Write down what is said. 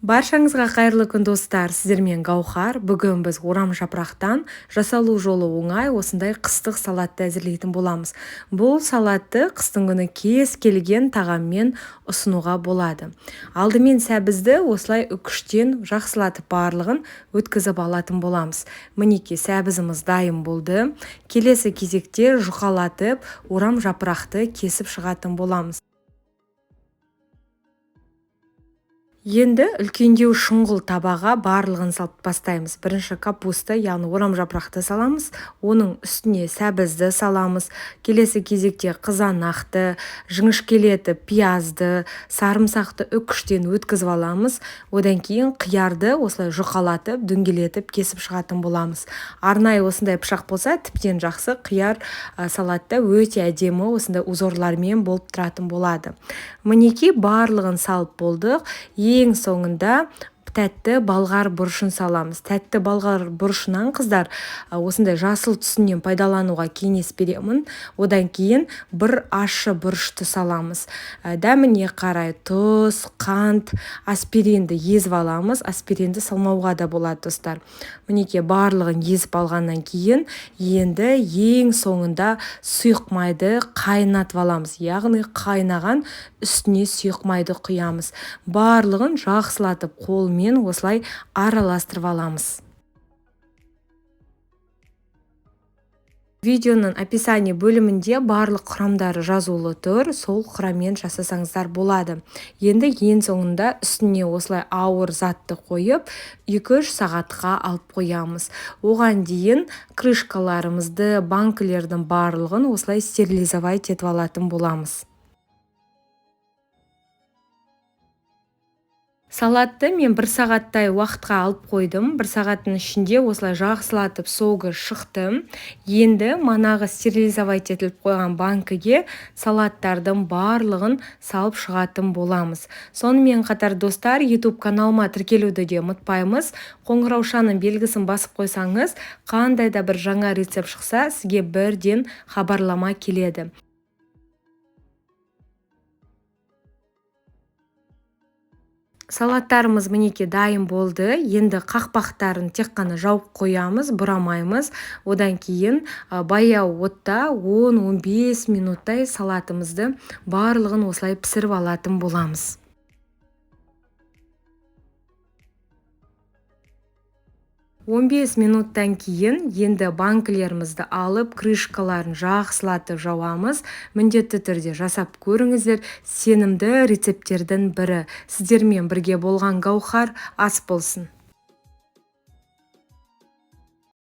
Баршаңызға қайырлы күн, достар! Сіздермен Гаухар. Бүгін біз орам жапырақтан жасалу жолы оңай осындай қыстық салатты әзірлейтін боламыз. Бұл салатты қыстың күні кез келген тағаммен ұсынуға болады. Алдымен сәбізді осылай үкіштен жақсылатып барлығын өткізіп алатын боламыз. Мінекей, сәбізіміз дайын болды. Келесі кезекте жұқалатып орам жапырақты кесіп шығатын боламыз. Енді үлкендеу шұңғыл табаға барлығын салып бастаймыз. Бірінші капуста, яғни орам жапырақты саламыз, оның үстіне сәбізді саламыз. Келесі кезекте қызанақты, жіңішкелетіп пиязды, сарымсақты үкіштен өткізіп аламыз. Одан кейін қиярды осылай жұқалатып, дөңгелетіп кесіп шығатын боламыз. Арнайы осындай пышақ болса, тіптен жақсы, қияр салатта өте әдемі осындай узорлармен болып тұратын болады. Мінекей, барлығын салып болдық. Ең соңында тәтті балғар бұрышын саламыз. Тәтті балғар бұрышынан, қыздар, осындай жасыл түсінен пайдалануға кеңес беремін. Одан кейін бір ащы бұрышты саламыз. Дәміне қарай тұз, қант, аспиринді езіп аламыз. Аспиринді салмауға да болады, достар. Мінекей, барлығын езіп алғаннан кейін енді ең соңында сұйық майды қайнатып аламыз. Яғни қайнаған үстіне сұйық майды құямыз. Барлығын жақсылатып қолмен осылай араластырып аламыз. Видеоның описание бөлімінде барлық құрамдары жазулы тұр, сол құраммен жасасаңыздар болады. Енді ең соңында үстіне осылай ауыр затты қойып, 2-3 сағатқа алып қоямыз. Оған дейін крышкаларымызды, банкілердің барлығын осылай стерилизовать етіп алатын боламыз. Салатты мен 1 сағаттай уақытқа алып қойдым. 1 сағаттың ішінде осылай жақсылатып согы шықты. Енді манағы стерилизовать етіліп қойған банкіге салаттардың барлығын салып шығатын боламыз. Сонымен қатар, достар, YouTube каналыма тіркелуді де ұмытпаймыз. Қоңыраушаның белгісін басып қойсаңыз, қандай да бір жаңа рецепт шықса, сізге бірден хабарлама келеді. Салаттарымыз мінекей дайын болды. Енді қақпақтарын тек қана жауып қоямыз, бұрамаймыз. Одан кейін баяу отта 10-15 минуттай салатымызды барлығын осылай пісіріп алатын боламыз. 15 минуттан кейін енді банкілерімізді алып, крышкаларын жақсылатып жауамыз. Міндетті түрде жасап көріңіздер, сенімді рецепттердің бірі. Сіздермен бірге болған Гаухар, ас болсын.